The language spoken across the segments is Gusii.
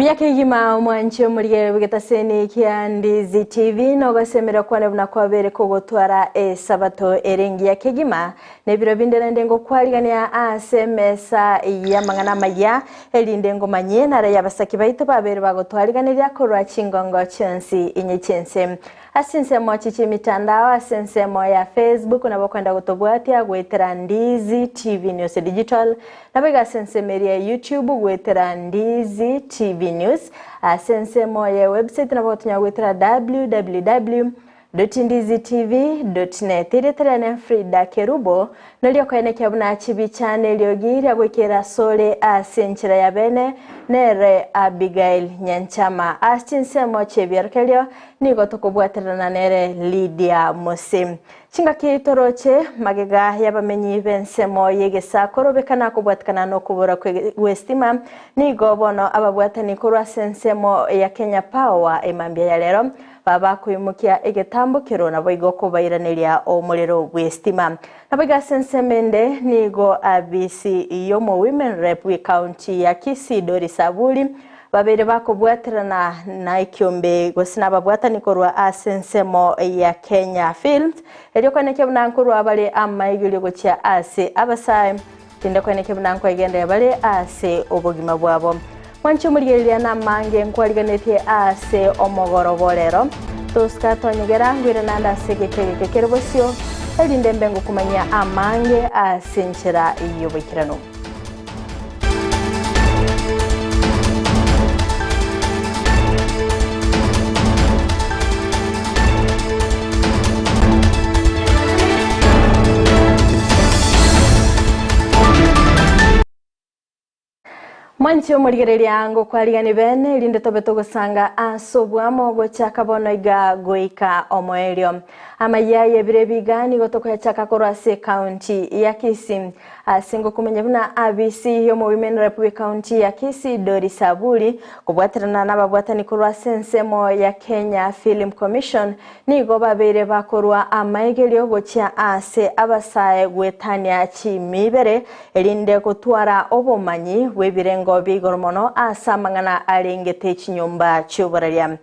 Mbuya kegima omwanchi omorigereria bw'egetaseni kia Ndizi TV nogosemera kwane buna kwabere kogotwara esabato ere engiya kegima na ebiro binde naende ngokwarigania ase emesa y'amang'ana amaya erinde ngomanyie nare y'abasaki baito babere bagotwariganeria korwa chingongo chionsi inye chi'ense. Ase ensemo chi chi'emitandao ase ensemo ya Facebook nabo okwenda gotobwatia goetera Ndizi TV News Digital, naboigo ase ensemo eria ya YouTube goetera Ndizi TV News, ase ensemo ya ewebsite nabo ogotonya goetera www dot ndizi tv dot net. Erieta riane Frida Kerubo, noria okoenekia buna chibicha na eriogi ria goikera asore ase enchera ya bene, nere Abigail Nyanchama. Ase chinsemo chi'ebiorokererio Nigo tokobwaterana nere Lydia Mose. Chingaki toroche magega y'abamenyi b'ensemo y'egesaku robekana kobwatikana nokobora gw'estima, nigo bono ababwatani korwa ase ensemo ya Kenya Power emambia ya rero baba koimokia egetambokero naboigo kobairaneria omorero bw'estima. Naboigo ase ensemo ende nigo abisi y'omo Women Rep bw'ecounty ya Kisii Doris Aburi Babeire bakobwaterana na ekiombe gose nababwatani korwa ase ensemo ya Kenya Films, erio koenekia buna nkorwa bare amaigerio gochia ase abasae, kende koenekia buna nkoegenderera bare ase obogima bwabo. Mwanche omorigereria namange nkwariganetie ase omogoroba orero, tosika tonyegera ngwire naende ase egeka egeke kere bosio, erinde mbe ngokumanyia amange ase enchera y'oboikeranu. Mwanche omorigereria ngokwarigani bene erinde tobe togosanga ase obwamo gochaka bono iga goika omoerio. Amayia y'ebiro ebi iga nigo tokoyachaka korwa ase ekaunti ya Kisii. Ase ngokomanya buna abisi y'omo-women rep bw'ekaunti ya Kisii Doris Aburi kobwaterana nababwatani korwa ase ensemo ya Kenya Film Commission nigo babeire bakorwa amaigerio gochia ase abasae goetania chimibere erinde gotwara obomanyi bw'ebirengo bi'igoro mono ase amang'ana arengete chinyomba chi'oboraria.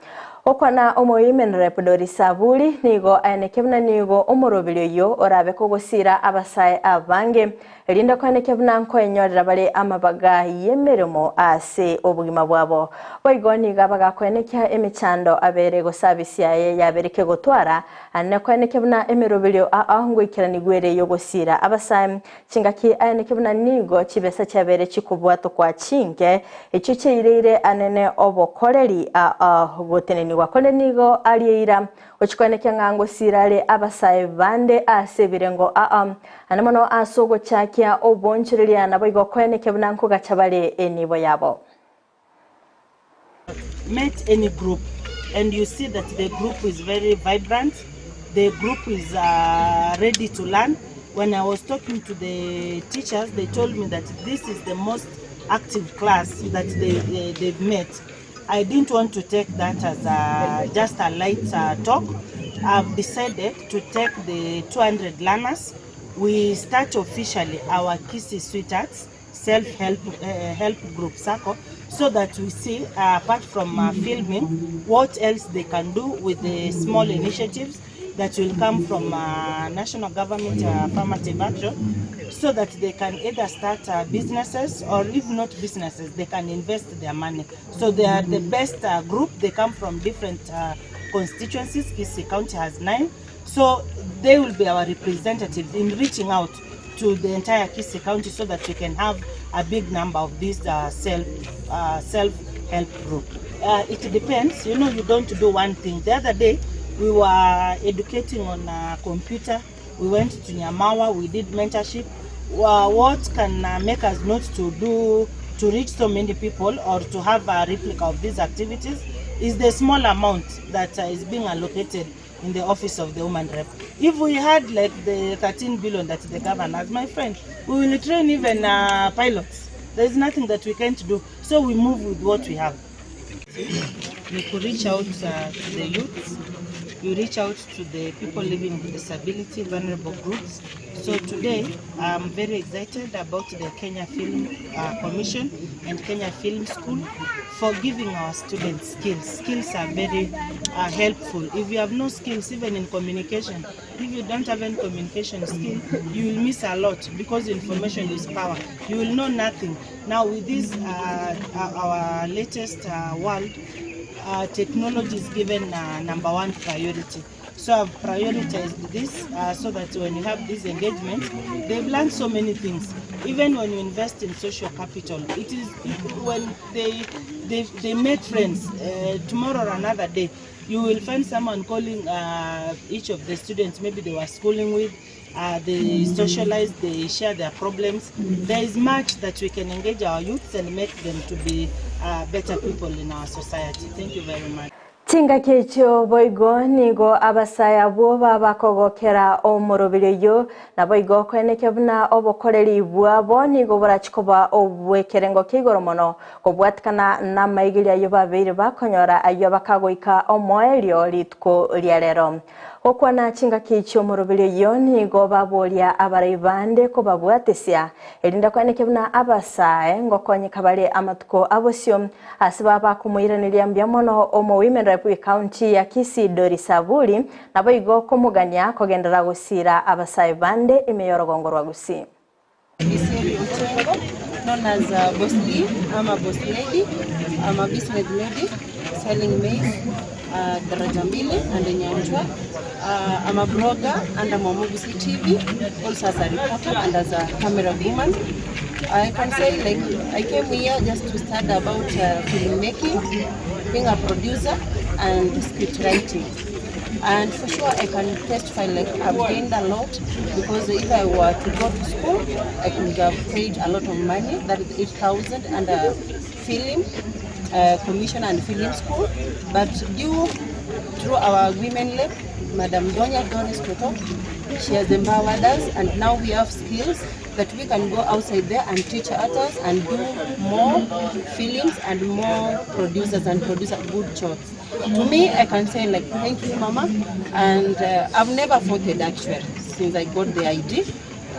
Okwana omoimen rep Doris Aburi nigo aenekia buna nigo omoroberi oyio orabe kogosiira abasae abange, erinde koenekia buna nkoenyorera bare amabaga y'emeremo ase obogima bwabo. Boigo nigo abagakoenekia emechando abere gose abisi yaye yabere kegotwara, ane koenekia buna emeroberio ao ngoikeranigwe ere y'ogosiira abasae. Chingaki aenekia buna nigo chibesa chiabere chikobwatokwa chinke, echio chiaireire anene obokoreri aa gotenenigwa, korende nigo arieira gochikoenekia ng'a ngosiira are abasae bande ase ebirengo aa ane mono ase ogochakia obonchoreria, naboigo koenekia buna nkogacha bare enibo yabo. Met any group and you see that the group is very vibrant, the group is uh, ready to learn. When I was talking to the teachers, they told me that this is the most active class that they, they, they've met. I didn't want to take that as a, just a light uh, talk. I've decided to take the 200 learners. We start officially our Kisii Sweethearts self help uh, help group sacco so that we see uh, apart from uh, filming what else they can do with the small initiatives that will come from uh, national government uh, affirmative action so that they can either start uh, businesses or if not businesses they can invest their money so they are the best uh, group they come from different uh, constituencies Kisii County has nine so they will be our representatives in reaching out to the entire Kisii County so that we can have a big number of these uh, self uh, self-help group. Uh, it depends. You know, you don't do one thing. The other day, we were educating on a computer. We went to Nyamawa. We did mentorship. Uh, what can uh, make us not to do to reach so many people or to have a replica of these activities is the small amount that uh, is being allocated in the office of the woman rep. If we had like the 13 billion that the governor has, my friend, we will train even uh, pilots. There is nothing that we can't do. So we move with what we have. Ni ku reach out to the youths, you reach out to the people living with disability, vulnerable groups. So today I'm very excited about the Kenya Film Commission and Kenya Film School for giving our students skills. Skills are very helpful. If you have no skills, even in communication, if you don't have any communication skill, you will miss a lot because information is power. You will know nothing. Now with this our latest world, technology is given number one priority. So I've prioritized this so that when you have this engagement, they've learned so many things. Even when you invest in social capital, it is when they make friends, tomorrow or another day, you will find someone calling each of the students maybe they were schooling with, they socialize, they share their problems. There is much that we can engage our youths and make them to be better people in our society. Thank you very much. Chingaki echio boigo nigo abasaya abwo babakogokera omoroberi oyio, nabo igo koenekia buna obokoreri bwabo nigo borachi koba obw'ekerengo kia igoro mono kobwatikana namaigerio ayio babeire bakonyora ayio bakagoika omoerio rituko ria rero. Gokwana chingaki chi'omoroberi oyio nigo baboria abarai bande kobabwatesia, erinde koenekia buna abasae ngokonyeka bare amatuko abosio ase babakomoiraneria mbuya mono omo Women Rep w'ecounty ya Kisii Doris Aburi, naboigo komogania kogenderera gosira abasae bande ime y'orogongo rwa Gusii. Iseri Otiengo, known as Boss Lee. I'm a boss lady. I'm a business lady selling maize, Daraja Mbili and Nyanchwa. I'm a blogger under Omogusii TV, also as a reporter and as a camera woman. I can say like I came here just to study about filmmaking, being a producer and script writing. And for sure I can testify like I've gained a lot, because if I were to go to school, I could have paid a lot of money, that is 8,000 and a film commission and film school. But due through our women rep, Madam Donya Doris Toto, she has empowered us, and now we have skills that we can go outside there and teach others and do more films and more producers and produce good jobs. To me, I can say like thank you, Mama, and I've never fought it actually since I got the idea.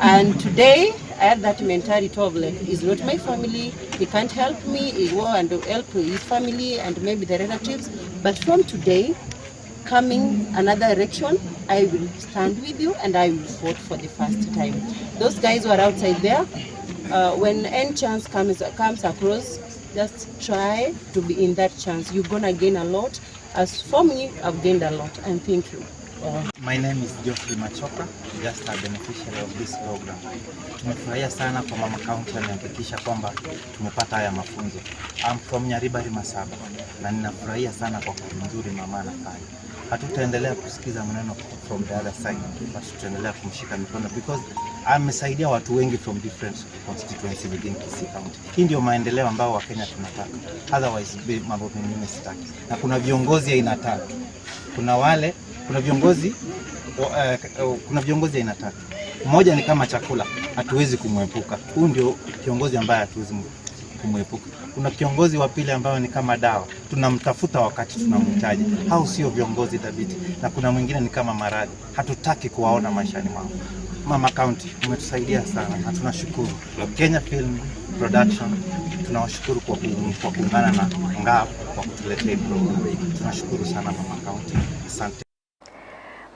And today I had that mentality of like, he's not my family, he can't help me, he go and help his family and maybe the relatives. But from today, coming another election, I will stand with you and I will vote for the first time. Those guys who are outside there, when any chance comes across, just try to be in that chance. You're going to gain a lot. As for me, I've gained a lot, and thank you. My name is Geoffrey Machoka, just a beneficiary of this program. Tumefurahia sana kwa Mama County amehakikisha kwamba tumepata haya mafunzo. I'm from Nyaribari Masaba na ninafurahia sana kwa kazi nzuri mama anafanya. Hatutaendelea kusikiza maneno from the other side, but tutaendelea kumshika mikono because amesaidia watu wengi from different constituency within Kisii County. Hii ndio maendeleo ambao Wakenya tunataka. Otherwise mambo mengine sitaki. Na kuna viongozi aina tatu. Kuna wale, kuna viongozi, kuna viongozi aina tatu. Mmoja ni kama chakula, hatuwezi kumwepuka. Huyu ndio kiongozi ambaye hatuwezi kumwepuka. Kuna kiongozi wa pili ambayo ni kama dawa, tunamtafuta wakati tunamhitaji. Hao sio viongozi thabiti. Na kuna mwingine ni kama maradhi, hatutaki kuwaona maishani mwao. Mama County, umetusaidia sana na tunashukuru. Kenya Film Production tunawashukuru kwa kuungana na NGAAF kwa kutuletea hii program. Tunashukuru sana Mama County. Asante.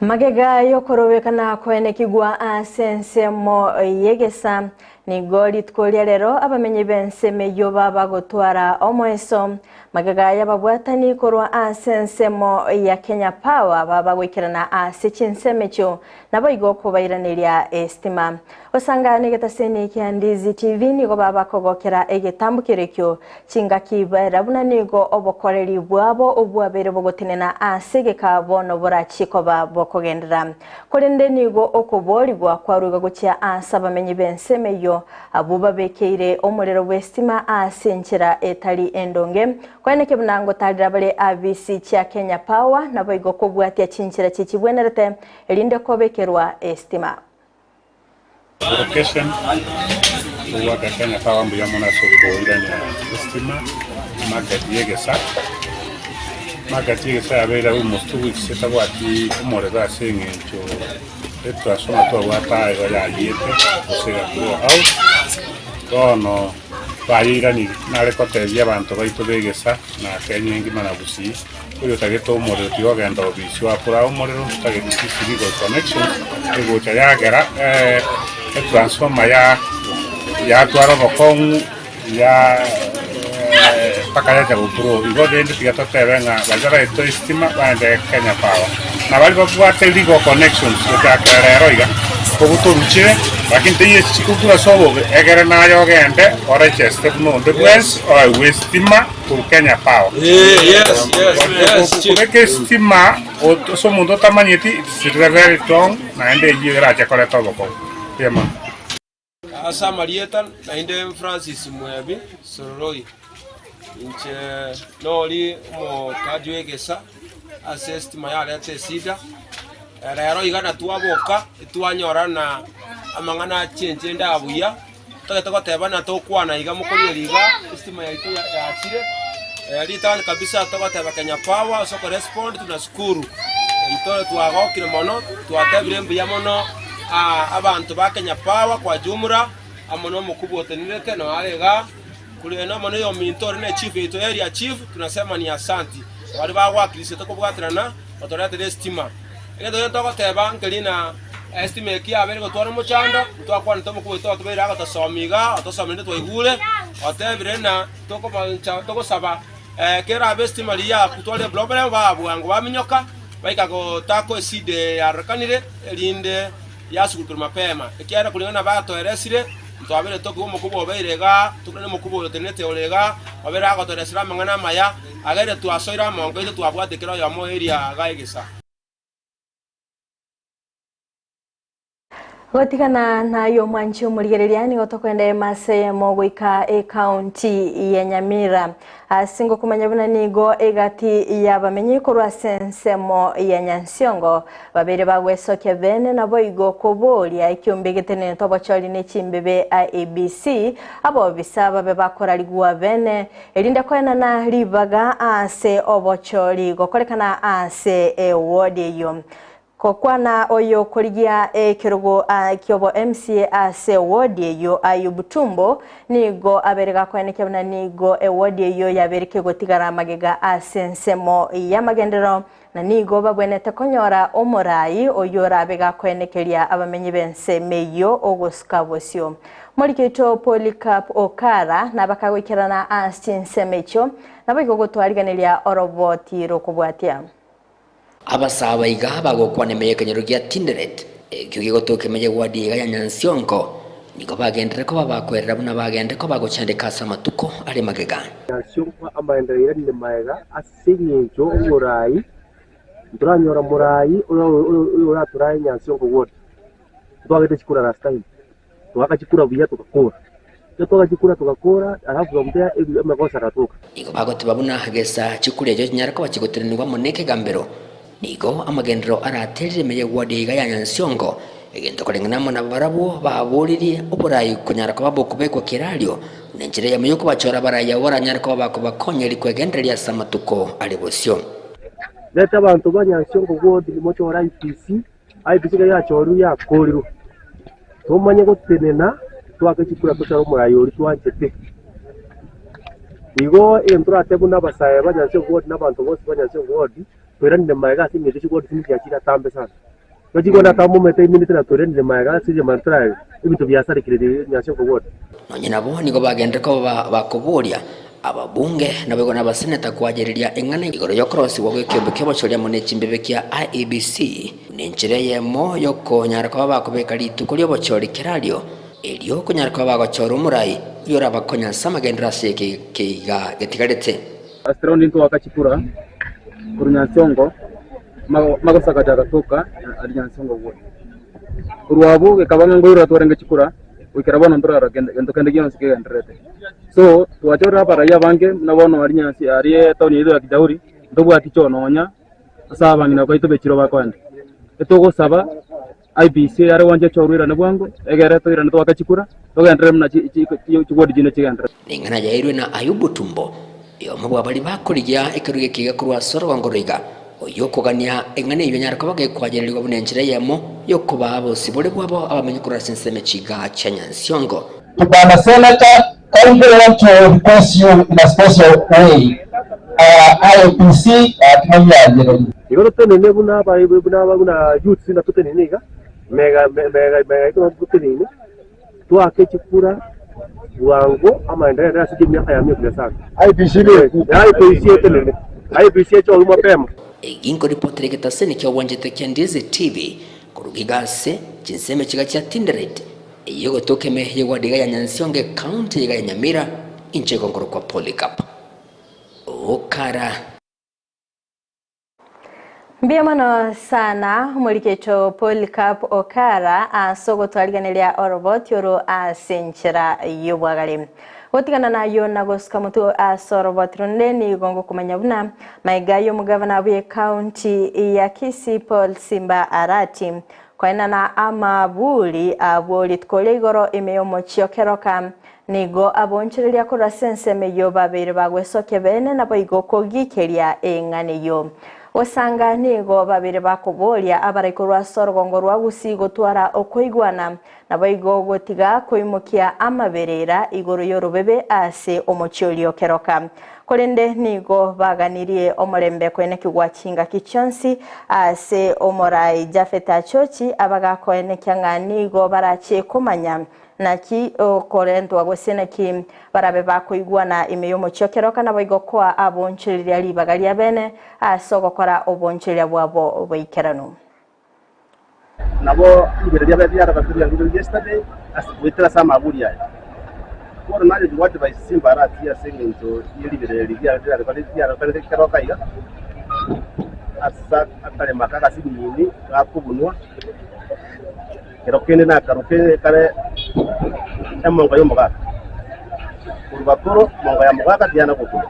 Magega yokorowekana koenekigwa asensemo yegesa nigo rituko ria rero abamenyi b'enseme yo babagotwara omoeso. Magega y'ababwatani korwa asensemo ya Kenya Power babagwikirana ase chinseme chio nabo igo kobairaneria estima. Osanga negetaseni kia Ndizi TV nigo babakogokera egetambukero kio chingaki barabuna nigo obokoreri bwabo obwabere bogotenena ase gekabono borachikoba bokogendera. Korende nigo okoborigwa kwaruga gochia ase abamenyi b'enseme yo abo babekeire omorero bw'estima ase enchera etari endonge. Kweneke bunango tarira bare abisi chia Kenya Power nabo igo kobwatia chinchera chichibwenerete erinde kobekerwa estima. Location kuwaka Kenya Power mbuya mona soko irani estima market yegesa. Market y'egesaa yabeire almost 2 weeks etabwati omorero ase eng'encho etransformer twabwate aa igo yayiete gose ega blow out. Bono bayeiranirie, nare kotebia abanto baito b'egesa na Kenya engima na Gusii, oyotagete omorero tiga ogenda obisi oakore omorero, ntotageti chisi legal connections egocha yagera etransformer ya yatwara obokong'u ya mpaka yacha gokura igo rende tiga totebe ng'a baria baraetwe estima baende Kenya Power. Na baria babwate legal connections gochakera rero iga, kogotoruchire lakini teiyo echi chigokura ase obobe egere naye ogende oregeste buna onde bwensi oegwe estima korwa Kenya Power. Kobeka estima ase omonto otamanyeti it's very wrong naende eyio erache koreta obokong'u. Mbuya mono. Ase amarieta naende Francis Mwebi Sororoi, inche nori omokaji w'egesa ase estima yareta esida, rero iga natwaboka etwanyorana amang'ana achenche inde abuya, totagete gotebana tokwana iga mokorigereria iga estima yaito yachire, ritang'ani kabisa togoteba Kenya Power ase okorespond tunashukuru, intwe twagokire mono twatebire mbuya mono. Abanto ba Kenya Power kwa jumla amo nomokubwa otenenerete noyo are igaa, korende amo noyominto ore ne chief yaito area chief, tunasema ni asanti. Baria bagwakirisete kobwaterana batoretere estima. Egento kende togoteba nkeri na estima eki yabeire gotwara omochando, ntwakwanete omokubwa oito otobeire agotosomia igaa, otosomia naende twaigure, otebire ng'a tokobancha togosaba kerabe estima riria yakutwara eproblem baa bwango baminyoka. Baika gotaka esida eye yarorekanire, erinde yasugurukirwe mapema, ekiagera koreng'ana batoeresire, ntwabeire tokigwa omokubwa obeire igaa, tokure nomokubwa oyo otenenete ore igaa, obeire agotoeresera amang'ana amaya, agerire twasoire amonko aito twabwate kera oyomo eria igaa egesa. Gotigana naye omwanchi omorigereria nigo tokoenda emasa eyemo goika ekaunti ya Nyamira. Ase ngokomanya buna nigo egati y'abamenyi korwa ase ensemo ya Nyansiongo babere bagwesokia bene naboigo koboria ekiombe getenenete obochori ne chimbebe IEBC abobisa babe bakorarigwa bene erinde koenana ribaga ase obochori gokorekana ase eward eyio. Gokwana oyokorigia ekerogo kiobo MCA ase ewodi eyio Ayub Tumbo nigo abeire gakoenekia buna nigo ewodi eyio yabeire kegotigara magega ase ensemo y'amagenderero na nigo babwenerete konyora omorai oyio orabe gakoenekeria abamenyi b'ensemo eyio ogosuka bosio. Moriki oito Polycarp Okara nabakagoikerana ase chinsemo echio naboigo gotwariganeria oroboti rokobwatia. Abasaaba iga bagokwana ime y'ekenyoro gia Tinderet, ekio gegotoka ime y'ewadi iga ya Nyansiongo, nigo bagenderere koba bakwerera buna bagende koba gochandeka ase amatuko are magega. Nyansiongo amaenderero airanie magega ase engencho omoraai, ntoranyora moraai oyo oratorae Nyansiongo ward. Ntwagete chikura last time, twagaka chikura buya togakora. Ekero twagaka chikura togakora, alafu from there amagoso agatoka. Nigo bagoteba buna gesa chikura echio chinyare koba chigotenenigwa amo nekegambero. Nigo amagenderero araterire ime y'eward iga ya Nyansiongo, egento koreng'ana amo nabarabwo baboririe oborai konyara koba bokobekwa kerario, buna enchera eyemo y'okobachora abarai abwo baranyare koba bakobakonya kwegendereria ase amatuko are bosio. Reta abanto ba Nyansiongo ward mochore IEBC IEBC ekero yachorirwe yakorirwe, tomanye gotenena toake chikura tochore omorai oria twanchete. Igo egento toratebe buna abasae ba Nyansiongo ward na abanto bonsi ba Nyansiongo ward, toiranire magega ase eng'encho chiward chinde chiachire atambe sana. Ekero chikogenda atambe omanyete emineti na toiranire magega ase riamana torabe ebinto biasarekire Nyansiongo ward. Nonye nabo nigo bagenderere koba bakoboria Ababunge naboigo n'abaseneta koayereria eng'ana igoro y'okorosigwa gw'ekeombe ki'obochori amo ne chimbebe kia IEBC buna enchera eyemo y'okonyara koba bakobeka rituko ri'obochori kerario, erio konyara koba bagochora omorai oyio orabakonye ase amagenderero ase eke keiga getigarete. Last round ntwaka chikura korwa Nyansongo magoso agacha agatoka aria Nyansongo ward. Korwa abwo gekaba ng'a nkoirora twarenge chikura goikera bono ntorarora gento kende gionsi kegendererete. So twachorire abarai abange buna bono aria Nyansi aria etown yaito ya Kijauri ntobwati choo nonya ase abang'ina baito bechiro bakoenda. Etogosaba IEBC eyare gwancha echorwe erane bwango egere toirane toake chikura togenderere buna chiward chinde chigendererete. Neng'ana yairwe na Ayubu Tumbo. Oyomo bw'abaria bakorigia ekerogo ekiya korwa ase orogongo roiga, oyio okogania eng'ana eyio anyare koba gekwachererigwa buna enchera eyemo y'okobaa obosibore bwabo abamenyi korwa ase ensemo chiga chia Nyansiongo. To Bwana Senator, kindly want to request you in a special way, our IEBC timoyiagererie. Igo totenene buna aba buna buna youths na totenene iga, mega mega mega igo totenene. Toake chikura bwango amaendeleo ere ase chimiaka ya mia sana. IEBC beku. IEBC etenene. IEBC echorwe mapema. Eginko ripoti rigetaseni kia obwanchete kia Ndizi TV koruga iga ase chinsemo chiga chia Tinderet eyio egotoka ime y'eward iga ya Nyansiongo ecounty iga ya Nyamira inche igo nkorokwa Polycarp Okara. Mbuya mono sana omorikecho Polycarp Okara ase ogotwariganeria oroboti oro ase enchera y'obwagare. Gotigana nayio na gosuka motwe ase oroboti ronde nigo ngokomanya buna maiga y'omogavana bw'ecounty ya Kisii Paul Simba Arati koenana amaburi abwo rituko ria igoro ime y'omochie o Keroka Nigo abonchereria korwa ase ensemo eyio babeire bagwesokia bene, naboigo kogikeria eng'ana eyio. Gosanga nigo babeire bakoboria abarai korwa ase orogongo rwa Gusii gotwara okoigwana, naboigo gotiga koimokia amaberera igoro y'orobebe ase omochie oria o Keroka. Korende nigo baganirie omorembe koenekigwa chingaki chionsi ase omorai Japhet Achochi abagakoenekia ng'a nigo barache komanya Naki okorentwa gose naki barabe bakoigwana ime y'omochie o keroka naboigo koa abonchoreria ribaga ria bene ase ogokora obonchoreria bwabo boikeranu. Nabo ribereria biaye biarabete biarure yesterday ase goetera ase amaburi aya. Bono naye to advise Simba Arati ase eng'encho ye riberera riria riarokanete keroka iga ase akarema aka agasinini gakobunwa. Kero kende nakaroke kare emonga y'omogaka, korwa bakoro monga ya mogaka tiyana gokuna.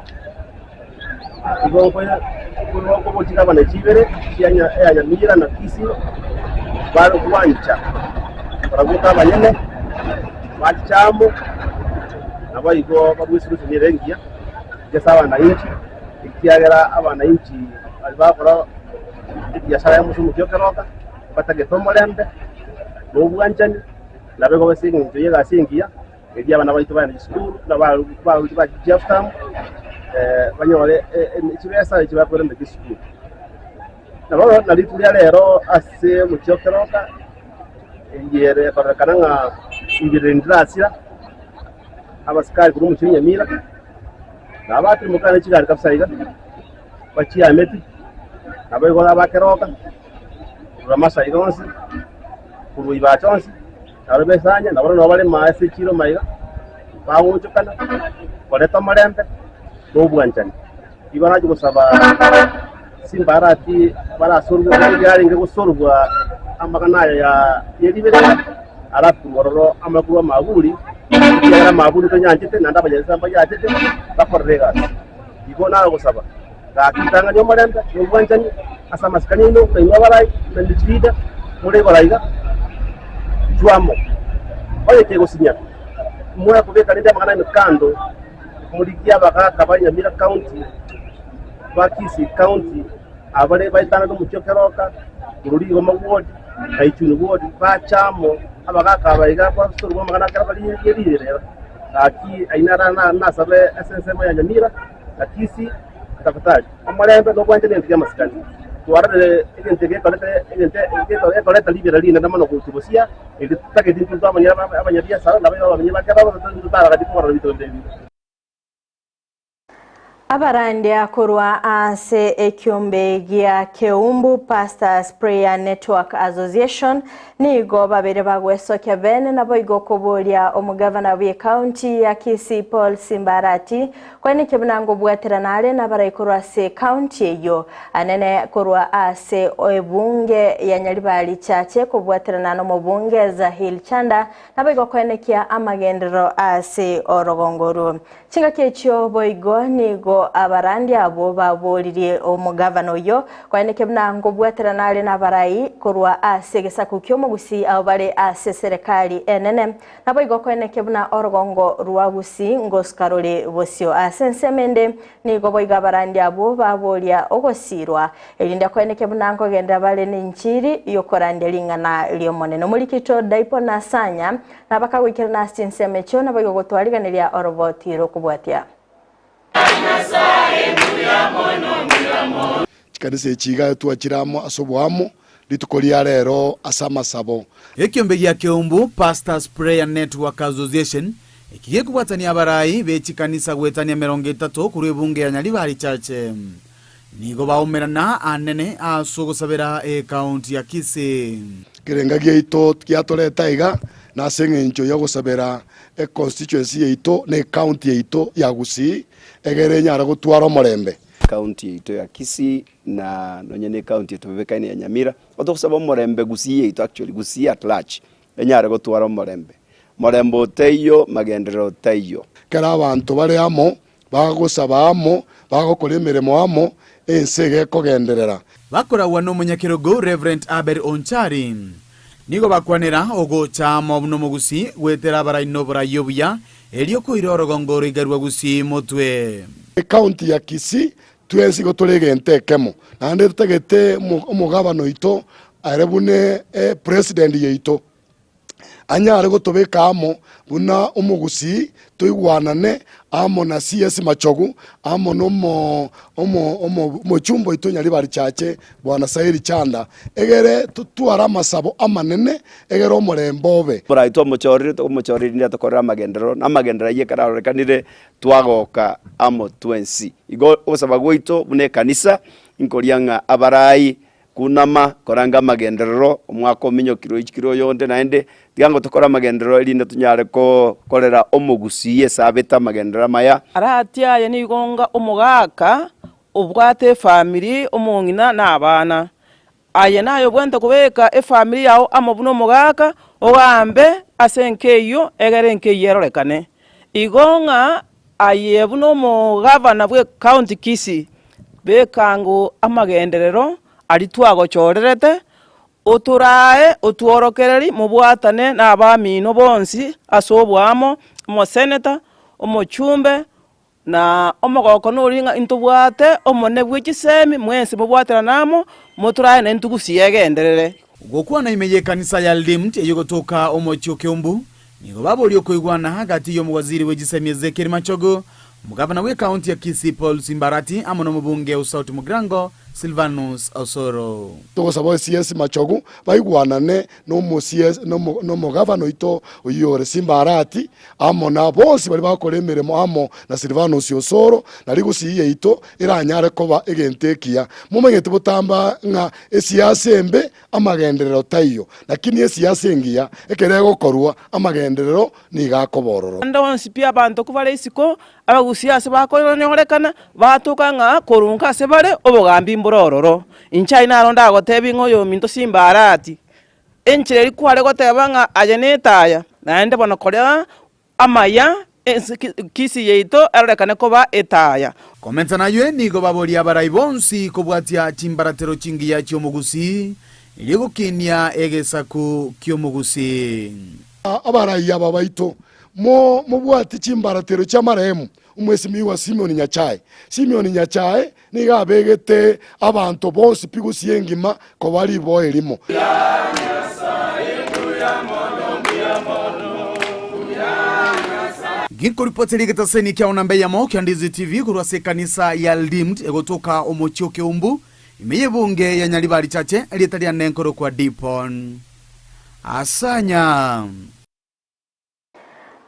Igo nkoigwa nkobochika abana chibere chia eya Nyamira na Kisii bare gwancha barabwo ka abanyene bachicha amo naboigo babue solution ere engiya ase abananchi ekiagera abananchi baria bakora ebiasara ya omosunguki okeroka. Batagete omorembe na obwanchani, nabo igo ase engencho y'egasi engiya eria abana baito bagende chisukuru, na baruti ba Jeftam banyore chibesa echi bakoirana chisukuru. Nabo na rituko ria rero ase omochie o Keroka, eyere ekororekana ng'a ibere ndirasira, abasikari korwa omochie o Nyamira, nabo batimoka ne chigari kabisa iga, bachiameti, nabo igo abakeroka. Korwa Amasai onsi, korwa Ibacha onsi, na barabwo besanya, na barabwo nabo bare ime ase chiira maiga, bagochokana, koreta omorembe na obwanchani. Igo nache gosaba chimbarati barasorwe yarenge gosorwa amang'ana aya ya yeriberera, alafu korwa ororo amanye korwa amaburi, ekiagera amaburi tonyanchete naende abanyabiasara mbayanchete, bakorere egasi. Igo nagosaba. Gaki ritang'ani omorembe na obwanchani ase amasikani aino, na inwe abarai, na inwe chiliida more igoro aiga, inchuo amo. Onye kegosinya, moe kobeka rende amang'ana aino kando, morigie abagaaka ba Nyamira County, ba Kisii County, abare baetanete omochie o Keroka, korwa Rigoma Ward, na Ichuni Ward, bache amo, abagaaka aba iga basorwe amang'ana akero bare yerirera. Gaki aye naro nasabe ase ensemo ya Nyamira. na Kisii, tafadhali, omorembe na obwanchani negento ki'amasikani. Twarorire egento gekorete egento gekoreta ribera rinene mono gochia bosia, erio totagete intwe twamanyire abanyabiasara na abamenyi ba Keroko, totaragati korora ebinto binde ebi. Abarandia korwa ase ekiombe gia Keumbu Pastors Prayer Network Association Nigo babere bagwesokia bene naboigo koboria omogavana bw'ecounty ya Kisii Paul Simba Arati koenekia buna ngobwaterana are nabarai korwa ase ecounty eyio anene korwa ase ebunge ya Nyaribari Chache kobwaterana nomobunge Zahil Chanda naboigo koenekia amagenderero ase orogongo orwo. Chingaki echio boigo nigo. Nigo abarandia abwo baboririe omogavana oyio koeneke buna nkobwaterana are nabarai korwa ase egesaku ki'omogusii abwo bare ase eserekari enene. Naboigo koeneke buna orogongo rwa Gusii ngosuka rore bosio. Ase ensemo ende nigo boigo abarandia abwo baboria ogosiirwa, erinde koeneke buna nkogenderera bare nenchiri y'okorandia ring'ana ri'Omonene. Omorikito Daipo na Sanya nabakagoikerana ase chinsemo echio, naboigo gotwariganeria oroboti rw'okobwatia. Chikanisa echi iga twachire amo ase oboamo rituko ria rero ase amasabo. Ekiombe gia Keumbu Pastors Prayer Network Association eki gekobwatania abarai be chikanisa goetania 30 korwa ebunge ya Nyaribari Church nigo baumerana anene ase ogosabera ekaunti ya Kisii. Ekerenga giaito giatoreta iga nase eng'encho y'ogosabera econstituency yaito na ecounty yaito ya Gusii egere enyare gotwara omorembe. County yaito ya Kisii na nonye ne county etobebekaine ya Nyamira, otogosaba omorembe Gusii yaito actually Gusii at large enyare gotwara omorembe. Morembe otaiyo, magenderero taiyo. Ekero abanto bare amo, bagosaba amo, bagokora emeremo amo, ense iga ekogenderera. Bakoragwa nomonyakerogo Rev. Abel Onchari. Nigo bakwanera ogocha amo buna omogusii goetera abarai noborai obuya, erio koira orogongo oroiga rwa Gusii motwe. Ecounty ya Kisii twensi igo tore egento ekemo, naende totagete omogabana oito are buna epresident yaito. anyare gotobeka amo buna omogusii, toigwanane amo na CS Machogu, amo na omo omo omo omochumba oito Nyaribari Chache, Bwana Sairi Chanda, egere totware amasabo amanene, egere omorembe obe. Morai twamochorire, tokomochora erinde atokorere amagenderero, na amagenderero ayio ekero arorekanire twagoka amo twensi. Igo ogosaba gwaito buna ekanisa, nkoria ng'a abarai Kunama, koranga amagenderero, omwaka ominyokire oichikire oyonde naende, tiga ngo tokore amagenderero erinde tonyare kokorera omogusii esabete amagenderero amaya. Arati aye nigo nga omogaka obwate efamiri, omong'ina na abana. Aye naye obwenerete kobeka efamiri yao amo buna omogaka, ogambe ase enka eyio egere enka eyio erorekane. Igo ng'a aye buna omogavana bw'ecounty Kisii, beka ng'o amagenderero aria twagochorerete, otorae otworokererie mobwatane na abamino bonsi ase oboamo, omoseneta, omochumbe, na omogoko noria ng'a intobwate omonene bwe chisemi mwensi mobwaterane amo, motorae na intwe gusii egenderere. Gokwana ime y'ekanisa ya Redeemed eyogotoka omochie o Keumbu, Nigo baboria okoigwana gati y'omowaziri bwe chisemi Ezekiel Machogu, omogavana bw'ekaunti ya Kisii Paul Simbarati amo nomobunge o South Mugirango Silvanus Osoro. Togosaba CS Machogu baigwanane nomogavana oito oyio ore Simbarati amo na bonsi baria bagokora emeremo amo na Silvanus Osoro, nario gusii yaito eranyare koba egento ekiya. Momanyete botamba ng'a esiasa embe Amagenderero taiyo, lakini esiasa engiya ekero egokorwa, amagenderero nigo akoba ororo. Ande onsi pi abanto kobare isiko, abagusia ase bakonyorekana, batoka ng'a korunka ase bare obogambi mbore ororo. Inche aye naro ndagotebie ng'a oyominto Simbarati, enchera eria kware goteba ng'a aye netaya, naende bono koria Amaya, ense Kisii yaito erorekane koba etaya. Komenta naywe nigo baboria abarai bonsi kobwatia chimbaratero chingiya chi'omogusii, erio gokinia egesaku ki'omogusii. Abarai aba baito, mobwatie chimbaratero chi'amarehemu omwesimigwa Simeon Nyachae. Simeon Nyachae nigo abegete abanto bonsi pi gusii engima koba riboa erimo. Ginkoripoteria egetaseni kiao namba eyemo kia Ndizi TV korwa ase ekanisa ya Redeemed egotoka omochie o Keumbu, ime y'ebunge ya Nyaribari Chache, erieta riane nkorokwa Dipon Asanya.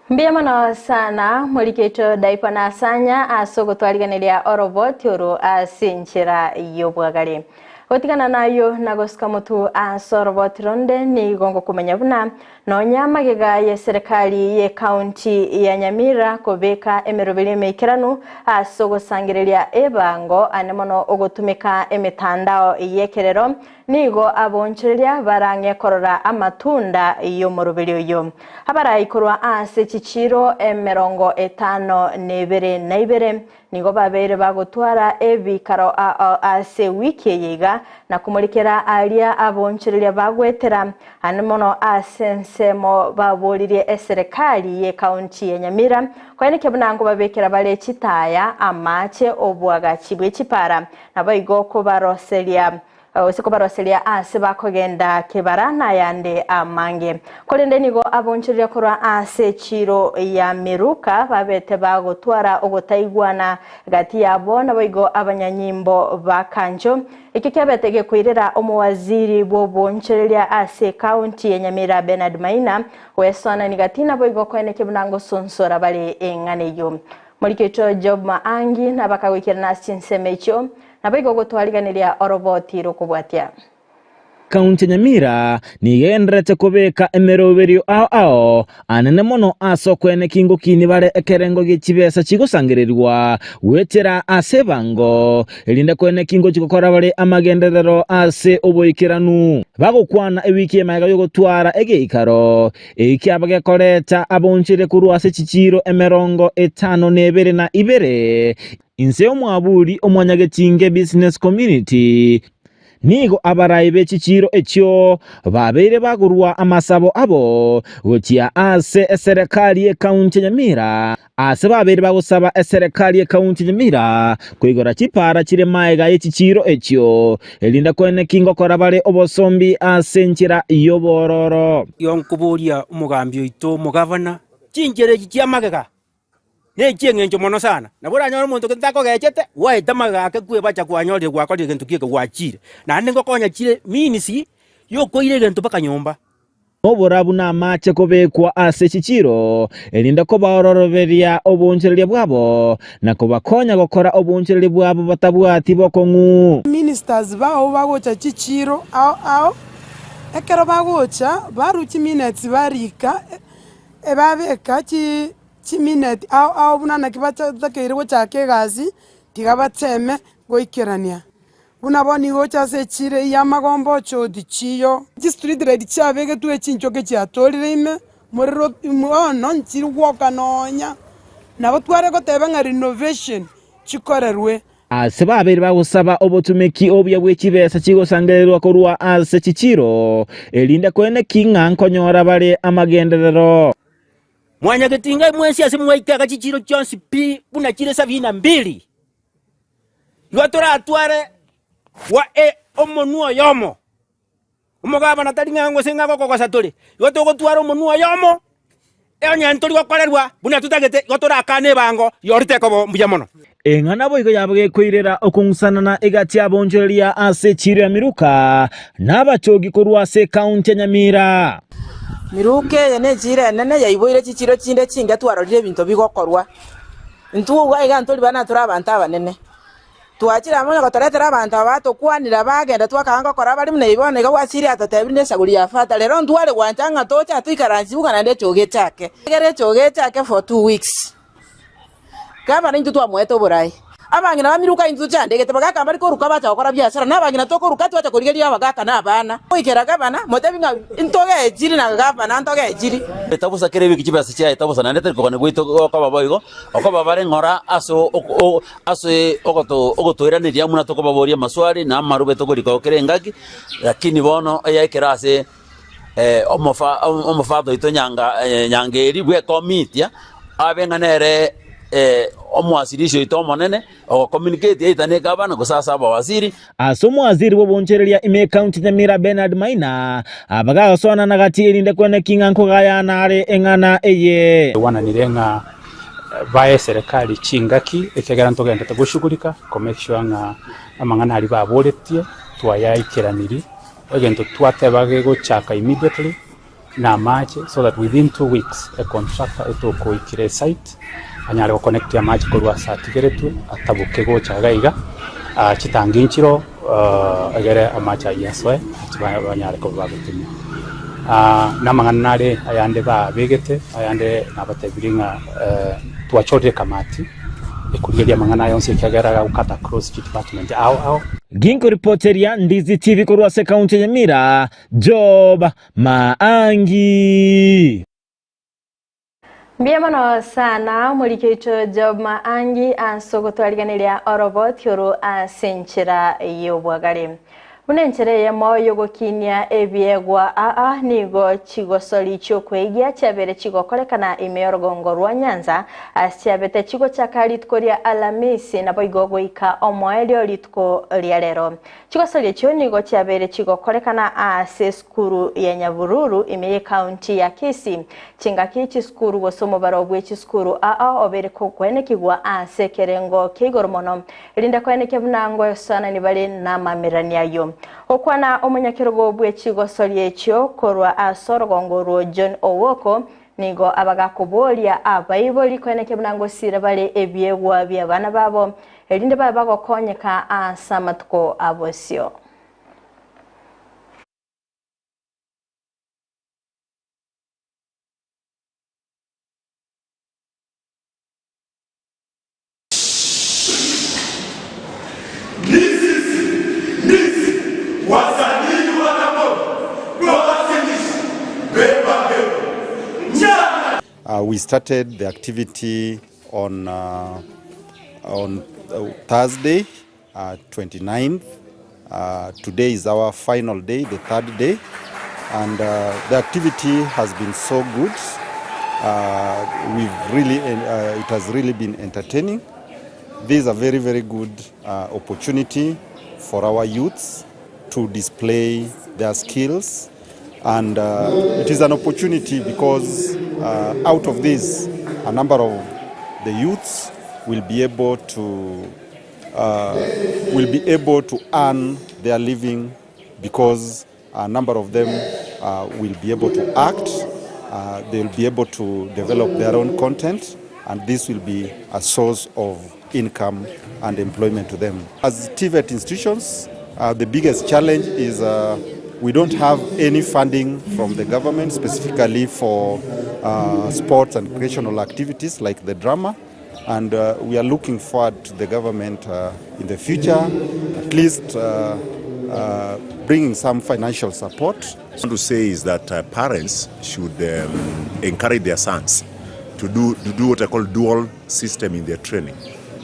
Mbuya mono sana moriketo Daipa na Asanya ase ogotwariganeria oroboti oro ase enchera y'obwagare. Gotigana nayo na gosuka motu ase oroboti ronde nigo ngokomanya buna nonya magega y'eserekari y'ecounty ya Nyamira kobeka emeroberi emeikeranu ase ogosangereria ebango ane mono ogotumeka emetandao y'ekerero. Nigo abonchoreria barang'e korora amatunda y'omoroberi oyio. Abarai korwa ase chichiiro 52 nigo babeire bagotwara ebikaro ase ewiki eye iga na komorikera aria abonchoreria bagwetera ande mono ase ensemo baboririe eserekari y'ekaunti ya Nyamira koenekia buna nkobabekera bare chitaya, amache, oboagachi bwe chipara naboigo kobaroseria Gose kobaroseria aase bakogenda kebara na ayande amange. Korende nigo abonchoreria korwa ase echiiro ya Miruka babete bagotwara ogotaigwana gati yabo naboigo abanyanyimbo ba Kancho. Ekio kiabete gekoirera omowaziri bw'obonchoreria ase ekaunti ya Nyamira Bernard Maina goesoanani gati naboigo koenekia buna ngosonsora bare eng'ana eyio. Moriketwe Job Maangi nabakagoikerana ase chinsemo echio. Naboigo gotwariganiria oroboti rokobwatia. Kaunti ya Nyamira nigo egendererete kobeka emeroberio ao ao anene mono ase okoeneki ngokini bare ekerengo gie chibesa chigosangererigwa goetera ase ebango erinde koeneki ngochi gokora bare amagenderero ase oboikeranu. Bagokwana ewiki emaega yogotwara egeikaro eki kiaba gekoreta abonchire korwa ase chichiiro 52 Inse y'omwaburi omwanyagetinge Business Community, nigo abarai be chichiiro echio babeire bagorwa amasabo abo gochia ase eserekari y'ekaunti ya Nyamira, ase babeire bagosaba eserekari y'ekaunti ya Nyamira koigora chipara chire maega ye chichiiro echio, erinde koeneki ngokora bare obosombi ase enchera y'obororo. Yonkoboria omogambi oito omogavana, chinchera echi chi'amagega Nechi'engencho mono sana. Nabo oranyore omonto gento takogechete, gwaeta magega ake kwebacha kwanyorire gwakorire egento kieke gwachire. Naende ngokonya chire means yokoira egento mpaka nyomba. Noborabu namache kobekwa ase chichiiro, erinde kobaororoberia oboonchoreria bwabo, na kobakonya gokora oboonchoreria bwabo batabwati bokong'u. Ministers bao bagocha chichiiro ao ao, ekero bagocha barwa chiminutes barika, ebabeka chi. Chimineti ao ao buna naki batakeire gochaka egasi, tiga bateme goikerania. Buna bono nigo oche ase echiira eyio y'amagomba oche oti chiyo. Chistreet light chiabegetwe chinchoke chiatorire ime, morero bono nchiri gwoka nonya. Nabo tware goteba ng'a renovation chikorerwe. Ase babeire bagosaba obotumeki obuya bwe chibesa chigosangererwa korwa ase chichiiro, erinde koeneki ng'a nkonyora bare amagenderero. Mwanyagetinga mwensi ase mwaike iga chichiiro chionsi pi buna chire sabini na mbili, igo toratware gwa e omonwa oyomo. Omogabana tari ng'a gose ng'a gokogosa tore, igo togotwara omonwa oyomo, onye ntori gokorerwa buna totagete, igo torakane ebango yorite ekoba mbuya mono. Eng'ana boigo yabo gekoirera okong'usanana egati y'abaonchoreria ase echiiro ya Miruka na abachogi korwa ase ekaunti ya Nyamira. Miruka eye nechiiro enene yaiboire chichiiro chinde chinke twarorire ebinto bigokorwa. Intwe iga iga ntori bana tore abanto abanene. Twachire amo onye gotoretera abanto aba batokwanire bagenda twakaanga gokora abare buna igo bono iga gwasire atotebire nesaguri ya fata rero ntware gwancha ng'a toche atoikaransie buga naende echogo echake. Egere echogo echake for 2 weeks. Gavana intwe twamoete oboraai. Abang'ina bamiruka intwe tochandegete, bagaka mbari koruka bacha gokora biasara, na abang'ina tokoruka twacha korigereria abagaka na abana. Goikera gavana, motebi ng'a ntogechiri na gavana ntogechiri. Etabusa kera ewiki chibesa chiaye etabusa naende tari kogania gwaito gokoba boigo, okoba bare ng'ora ase ase ogotoiraneria buna tokobaboria amaswali na amarube tokorika kera engaki, lakini bono eyaikera ase omofather oito Nyangeri bw'ekomitia, abe ng'a nere omwasilishi oito omonene, ogo communicate either ne egavana gose ase abawaziri. Ase omwaziri bw'obonchoreria ime ekaunti Nyamira Bernard Maina, abagasoanana gati erinde kweneki ng'a nkogayana are eng'ana eye. Twaigwananire ng'a bae eserekari chingaki ekiagera ntogenderete goshughulika ko make sure ng'a amang'ana aria baboretie twayaikeranirie. Egento twateba gegochaka immediately na amache so that within 2 weeks e contractor etokoikera e site anyare go connect amache korwa ase atigeretwe ataboke gocha iga iga chitangi nchiroo egere amache aywo asoe banyare koba bagotumia. Na amang'ana nare ayande babegete ayande nabatebirie ng'a twachorire ekamati. Ekorigereria amang'ana aya onsi ekiagera agakata across chidepartment ao ao. Ginkoripoteria Ndizi TV korwa ase ekaunti ya Nyamira, Job Maangi. Mbuya mono sana omoriki oito Job Maangi ase ogotwariganeria oroboti oro ase enchera y'obwagare. Buna enchera eyemo y'ogokinia ebiegwa aa nigo chigosori chi'okweigia chiabeire chigokorekana ime y'orogongo rwa Nyanza ase chiabete chigochaka rituko ria Alamisi naboigo goika omoerio rituko ria rero. Chigosori echio nigo chiabeire chigokorekana ase esukuru ya Nyabururu ime y'ecounty ya Kisii. Chingaki chisukuru gose omobaro bwe chisukuru aa obeire kogoenekigwa ase ekerengo kia igoro mono Erinde koenekia buna ngoesoanani bare namamererania ayio. Gokwana omonyakerogo bwe chigosori echio korwa ase orogongo orwo John Owoko nigo abagakoboria abaibori koenekia buna ngosira bare ebiegwa bi'abana babo, erinde babe bagokonyeka ase amatuko a bosio. Uh, we started the activity on, uh, on uh, Thursday, 29th. Uh, today is our final day, the third day, and uh, the activity has been so good. Uh, we've really, uh, it has really been entertaining. This is a very, very good uh, opportunity for our youths to display their skills. And uh, it is an opportunity because uh, out of this, a number of the youths will be able to uh, will be able to earn their living because a number of them uh, will be able to act, uh, they will be able to develop their own content, and this will be a source of income and employment to them. As TVET institutions, uh, the biggest challenge is uh, we don't have any funding from the government specifically for uh, sports and recreational activities like the drama. And uh, we are looking forward to the government uh, in the future, at least uh, uh, bringing some financial support. I want to say is that uh, parents should um, encourage their sons to do, to do what I call dual system in their training.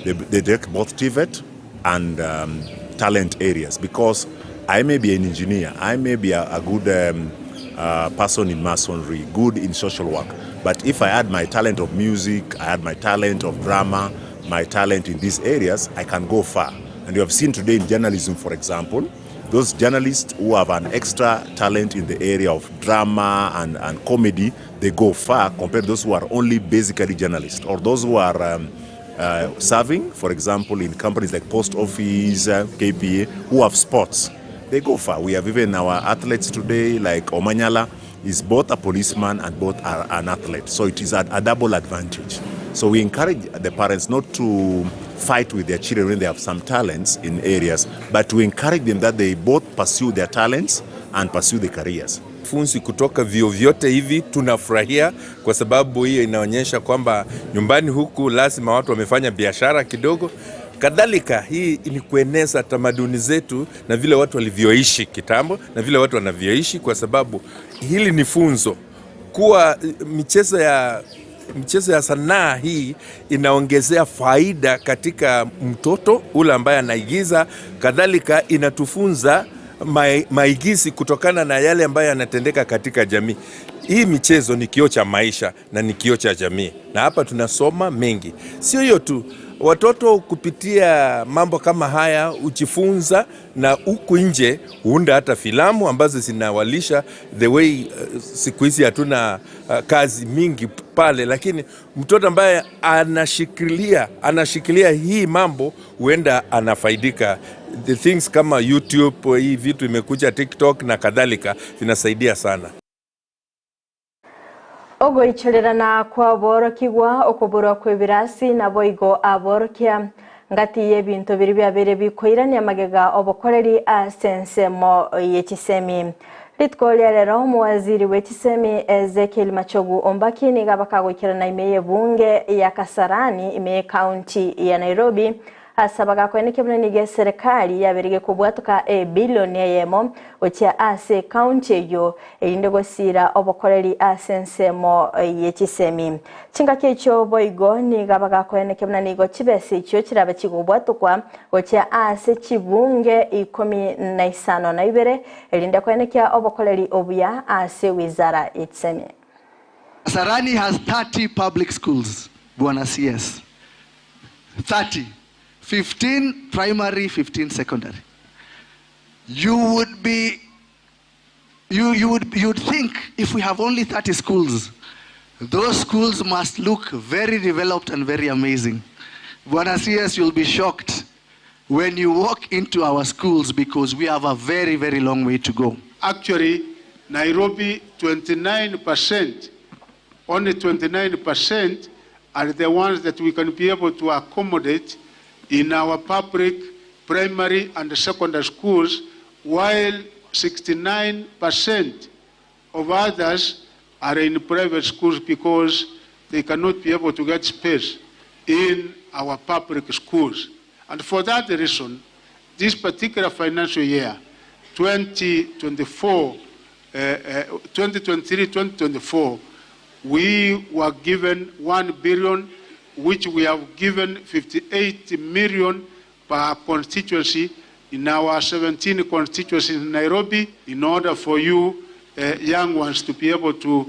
They, they take both TVET and um, talent areas because I may be an engineer, I may be a, a good um, uh, person in masonry, good in social work, but if I add my talent of music, I add my talent of drama, my talent in these areas, I can go far. And you have seen today in journalism, for example, those journalists who have an extra talent in the area of drama and, and comedy, they go far compared to those who are only basically journalists or those who are um, uh, serving, for example, in companies like Post Office, uh, KPA, who have sports. They go far. We have even our athletes today, like Omanyala, is both a policeman and both are an athlete. So it is a, a double advantage. So we encourage the parents not to fight with their children when they have some talents in areas, but to encourage them that they both pursue their talents and pursue their careers. Funzi kutoka vyuo vyote hivi tunafurahia kwa sababu hiyo inaonyesha kwamba nyumbani huku lazima watu wamefanya biashara kidogo. Kadhalika, hii ni kueneza tamaduni zetu na vile watu walivyoishi kitambo na vile watu wanavyoishi, kwa sababu hili ni funzo kuwa michezo ya michezo ya sanaa hii inaongezea faida katika mtoto ule ambaye anaigiza. Kadhalika inatufunza maigizi kutokana na yale ambayo yanatendeka katika jamii. Hii michezo ni kioo cha maisha na ni kioo cha jamii, na hapa tunasoma mengi. Sio hiyo tu, watoto kupitia mambo kama haya hujifunza, na huku nje huunda hata filamu ambazo zinawalisha the way. Uh, siku hizi hatuna uh, kazi mingi pale, lakini mtoto ambaye anashikilia anashikilia hii mambo huenda anafaidika. The things kama YouTube, hii vitu imekuja TikTok na kadhalika, vinasaidia sana. Ogoichorerana kwaborokigwa okoborwa kw'ebirasi naboigo aborokia ngati y'ebinto biri biabere bikoirania magega obokoreri ase ensemo y'echisemi. Rituko ria rero omowaziri bwe chisemi Ezekiel Machogu Ombaki nigo abakagoikerana ime y'ebunge ya Kasarani ime y'ecounty ya Nairobi ase abagakoenekia buna nigo eserekari yaberige kobwatoka ebilioni eyemo gochia ase ecounty eyio erinde gosiira obokoreri ase ensemo ye chisemi. Chingaki echio boigo nigo abagakoenekia buna nigo chibesa echio chirabe chigobwatokwa gochia ase chibunge 52 erinde koenekia obokoreri obuya ase wizara ye chisemi. Kasarani has 30 public schools, Bwana CS. 30. 15 primary, 15 secondary. You would be, you, you would, you'd think if we have only 30 schools, those schools must look very developed and very amazing. Bwana CS, you'll be shocked when you walk into our schools because we have a very, very long way to go. Actually, Nairobi, 29%, only 29% are the ones that we can be able to accommodate in our public primary and secondary schools, while 69% of others are in private schools because they cannot be able to get space in our public schools. And for that reason, this particular financial year, 2024, 2023-2024, we were given 1 billion, which we have given 58 million per constituency in our 17 constituencies in Nairobi, in order for you young ones to be able to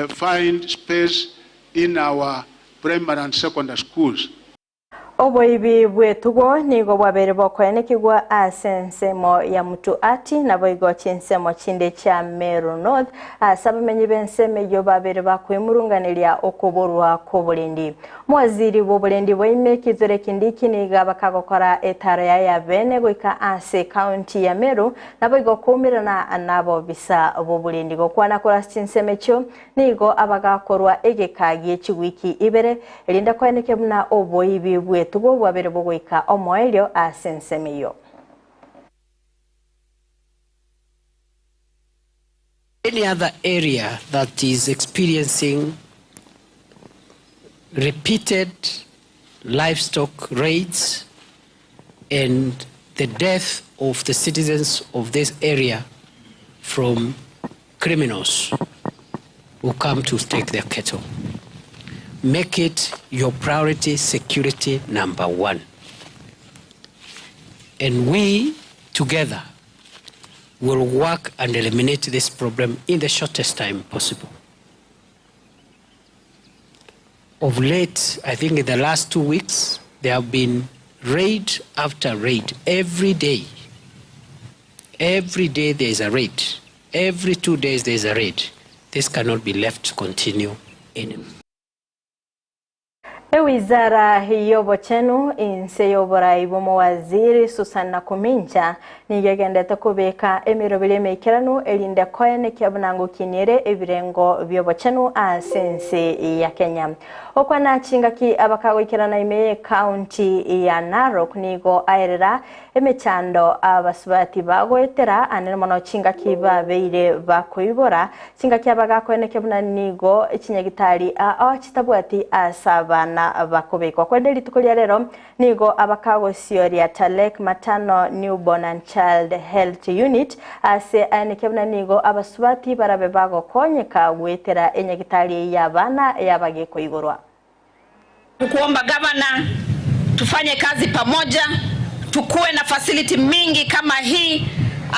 find space in our primary and secondary schools. Oboibi bw'etugo nigo bwabeire bokoenekigwa ase ensemo ya Mutuati naboigo chinsemo chinde chia Meru North ase abamenyi b'ensemo eyio babeire bakwemurunganeria okoborwa kw'oborendi. Omowaziri bw'oborendi bwa ime Kithure Kindiki nigo abakagokora etaro yaye ya bene goika ase ekaunti ya Meru naboigo koumerana nabobisa bw'oborendi gokwana korwa ase chinsemo echio nigo abagakorwa egeka gie chiwiki ibere erinde koeneke buna oboibi bw'etugo bwabere bogoika omoerio ase ensemo eyio. Any other area that is experiencing repeated livestock raids and the death of the citizens of this area from criminals who come to take their cattle. Make it your priority security number one. And we together will work and eliminate this problem in the shortest time possible. Of late, I think in the last 2 weeks, there have been raid after raid every day. Every day there is a raid. Every 2 days there is a raid. This cannot be left to continue anymore. Ewizara y'obochenu inse y'oborai bw'omowaziri Susan Nakumincha nigo egendete kobeka emeroberi emeikeranu erinde koenekia buna ngokiniere ebirengo by'obochenu ase ense ya Kenya. Okwana chingaki abakagoikerana ime y'ekaunti ya Narok nigo aerera emechando abasubati bagoetera anene mono chingaki babeire bakoibora chingaki abagakoenekia buna nigo chinyagitari ao chitabwati ase abana bakobekwa. Kwende rituko ria rero nigo abakagosioria Talek Matano Newborn and Child Health Unit ase aenekia buna nigo abasubati barabe bagokonyeka gwetera enyagitari y'abana yabagekoigorwa. Kuomba gavana tufanye kazi pamoja, tukuwe na facility mingi kama hii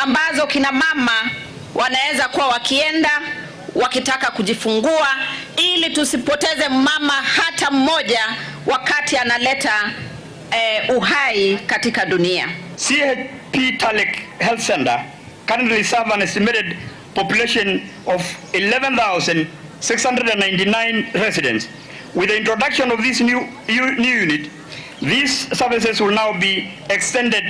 ambazo kina mama wanaweza kuwa wakienda wakitaka kujifungua, ili tusipoteze mama hata mmoja wakati analeta uhai katika dunia. CHP Talek Health Center currently serve an estimated population of 11,699 residents. With the introduction of this new unit, these services will now be extended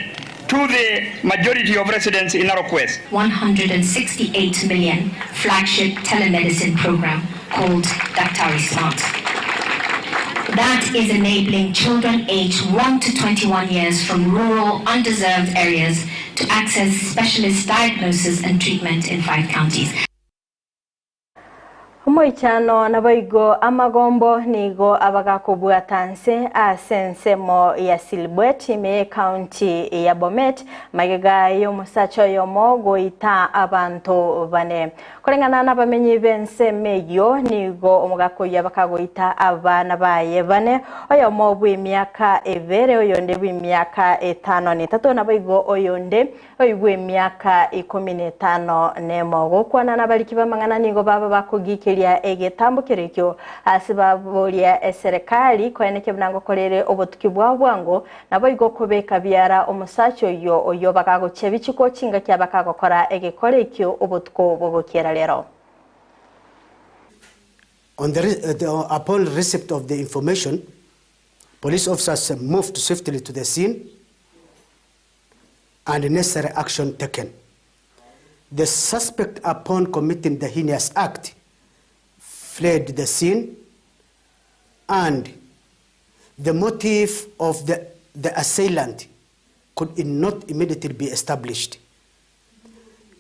to the majority of residents in Narok West. 168 million flagship telemedicine program called Daktari Smart. That is enabling children aged 1 to 21 years from rural, undeserved areas to access specialist diagnosis and treatment in 5 counties. Omoichano naboigo amagombo nigo abagakobwata nse ase ensemo ya Silibwet ime y'ecounty ya Bomet magega y'omosacha oyomo goita abanto bane. Koreng'ana nabamenyi b'ensemo eyio nigo omogaka oyio abakagoita abana baye bane, oyomo bw'emiaka ebere, oyonde bw'emiaka etano na etato, naboigo oyonde Oigwe emiaka ikomi na etano nemo. Gokwana nabariki b'amang'ana nigo baba bakogikeria egetambo kerekio ase baboria eserekari koenekia buna ngokorere obotuki bwao bwango, naboigo kobeka biara omosacha oyio oyio bagagochia bichiko chingaki abakagokora egekora ekio obotuko bogokiera rero. On the, the, upon receipt of the information, police officers moved swiftly to the scene and necessary action taken. The suspect upon committing the heinous act fled the scene and the motive of the, the assailant could not immediately be established.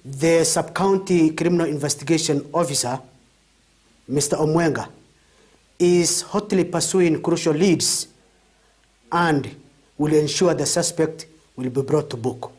The sub-county criminal investigation officer, Mr. Omwenga, is hotly pursuing crucial leads and will ensure the suspect will be brought to book.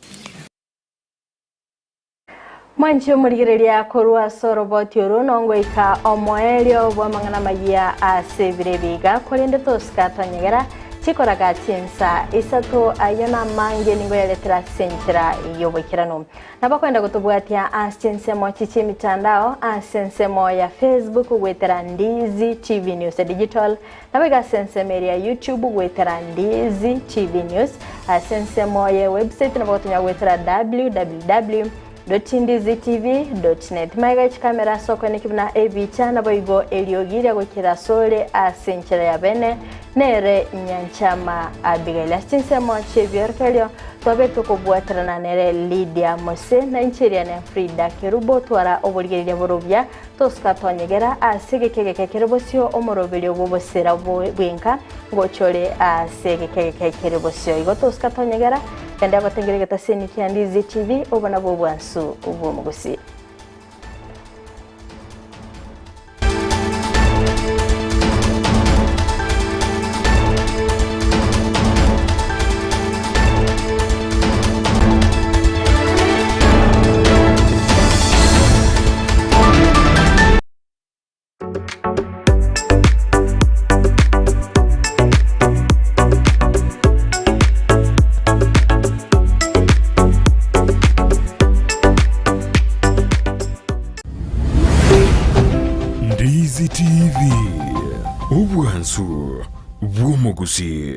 Mwanche omorigereria korwa ase oroboti oro nongoika omoerio bw'amang'ana amayia ase ebiro ebi iga, korende tosika twanyegera chikoraga chinsa isato ayio namange nigo yaretera ase enchera y'oboikeranu. Nabakwenda gotobwatia ase chinsemo chi chi'emitandao ase ensemo ya Facebook goetera Ndizi TV News Digital, Naboigo ase ensemo eria ya YouTube goetera Ndizi TV News, ase ensemo ye website nabo gotonya goetera www.ndizitv.net. Magega ye chikamera ase okoeneki buna ebicha naboigo eriogi ria goikera asore ase enchera ya bene nere Nyanchama Abigail. Ase chinsemo chi'ebiorokererio twabe tokobwaterana nere Lydia Mose na inche eria ne Frida Kerubo twara oborigereria borobia Tosuka twanyegera ase egeka egeke kere bosio omoroberio bw'obosera bw'enka ngocha ore ase egeka egeke kere bosio. Igo tosuka twanyegera, kende abatengere egetaseni kia Ndizi TV, obo nabwo obwansu bw'omogusii. Ndizi TV, obwansu bw'omogusii.